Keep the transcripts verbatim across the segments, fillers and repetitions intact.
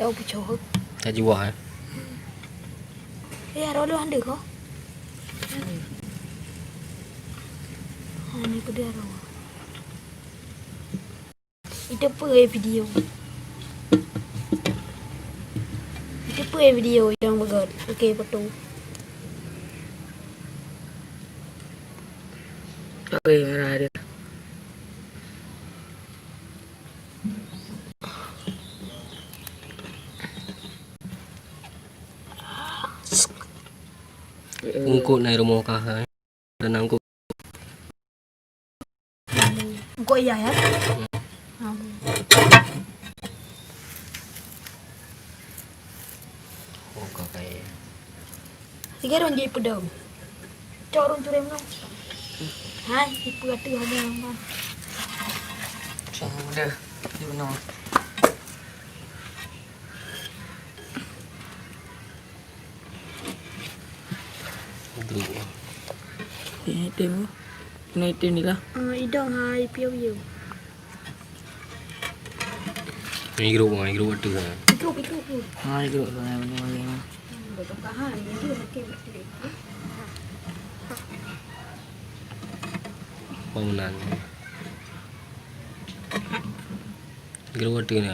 Oh, pucuk. Ka jiwah, eh? Eh, aro lôn han deuh ko. Ha, ni peudeh aro. Itu peue video. Itu peue video yang bagot. Oke, foto. Oke, merah dia. Eungkôt na i rumoh kah, hai? Dan eungkôt. Eungkôt iya, ya? Hmm. Tiga rôn jih peudong. Cok rôn curem ngon. Hai, ipeue ateueh ada ngon. Cok udah, di mana? Grup. Ini tim. Ini tim ni lah. Ah, idong hai piu piu. Ini grup, ini grup ada. Grup, grup, grup. Ha, grup tu, ha, betul, betul. Bangunan. Grup ada ni.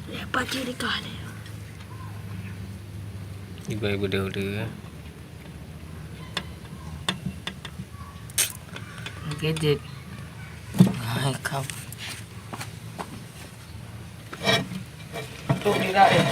Lepas tu dikah dia. Ibai beudeu-beudeu. Gadget. Hai kau. Tu tidak eh.